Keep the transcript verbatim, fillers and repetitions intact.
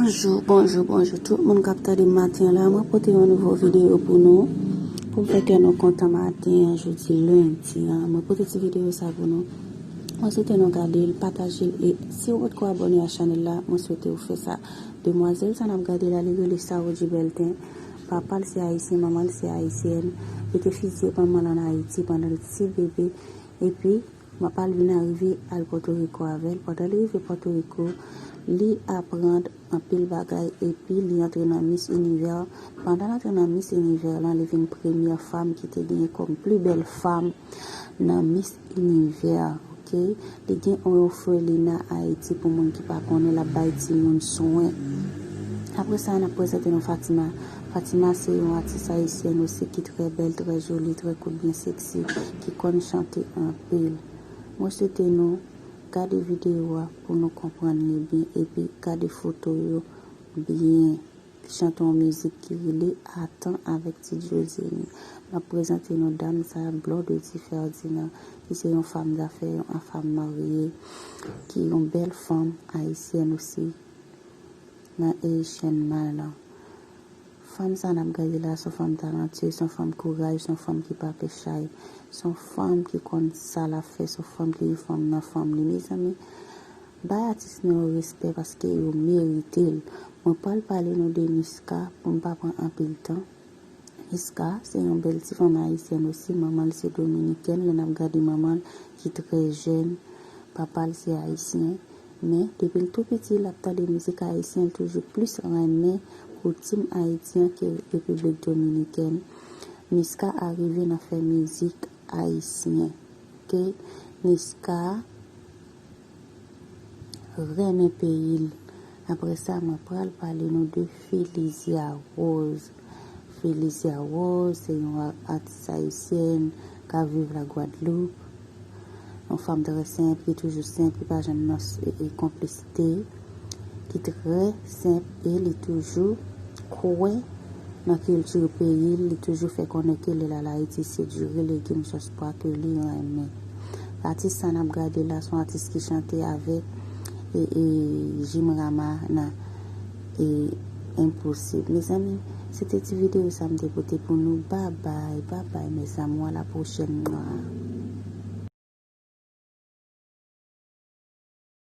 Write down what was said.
Bonjou, bonjou, bonjou tout moun k ap tande m maten an la. Mwen pote yon nouvo videyo pou nou, pou m fè kè nou kontan maten an, jodi lendi an. Mwen pote ti videyo sa pou nou. Mwen swete nou gade l, pataje l, e si w potko abòne a chanèl la, mwen swete w fè sa. Demwazèl sa n ap gade la, li rele Saoudji Beltin. Papa l se ayisyen, manman l se ayisyèn. Yo te fiziye manman l ann Ayiti pandan l ti bebe. Epi, papa l vin arive al Pòtoriko avè l. Pandan li rive Pòtoriko, li aprann anpil bagay epi li antre nan Miss Univers. Pandan l antre nan Miss Univers lan, li vin premyè fanm ki te genyen kòm pli bèl fanm nan Miss Univers. Ok, li gen yon ofèlina Ayiti, pou moun ki pa konnen, l ap bay timoun swen. Apre sa, n ap prezante nou Fatima. Fatima se yon atis ayisyèn osi ki trè bèl, trè joli, trè kout, byen seksi, ki konn chante anpil. Mwen swete nou gade videyo a pou nou konprann li byen epi gade foto yo byen. Chante yon mizik ki rele Atan avèk Ti Djozeni. M ap prezante nou dam sa, Blondedy Ferdinand, ki se yon fanm dafè, yon fanm marye, ki yon bèl fanm ayisyèn osi nan Asian Mind lan. Fanm sa n ap gade la, se yon fanm talantyez, se yon fanm kouraj, se yon fanm ki pa pè chay, se yon fanm ki konn sa l ap fè, se yon fanm ki gen fanm nan fanm li. Mezanmi, bay atis nou yo respè paske yo merite l. Mwen pral pale nou de Niska pou m pa pran anpil tan. Niska se yon bèl ti fanm ayisyèn osi, manman l se dominikèn, lè n ap gade manman l ki trè jèn, papa l se ayisyen. Men, depi l tou piti, l ap tande mizik ayisyen, l toujou plis renmen koutim ayisyen ke Repiblik Dominikèn. Niska arive nan fè mizik ayisyen. Ok, Niska renmen peyi l. Apre sa, mwen pral pale nou de Felizia Rose. Felizia Rose se yon a- atis ayisyèn k ap viv Lagwadloup. Yon fanm trè senp, ki toujou senp, ki pa janm nan s- e, e, konplisite, ki trè senp e li toujou kwè nan kilti peyi l, li toujou fè konnen ke lè l al Ayiti se diri, legim, sòs pwa ke li renmen. Atis sa n ap gade la se yon atis ki chante avèk e, e, Jim Rama nan e, Enposib. Mezanmi, se te ti videyo sa m te pote pou nou. Babay, babay, mes amours, a la pwochèn mwa.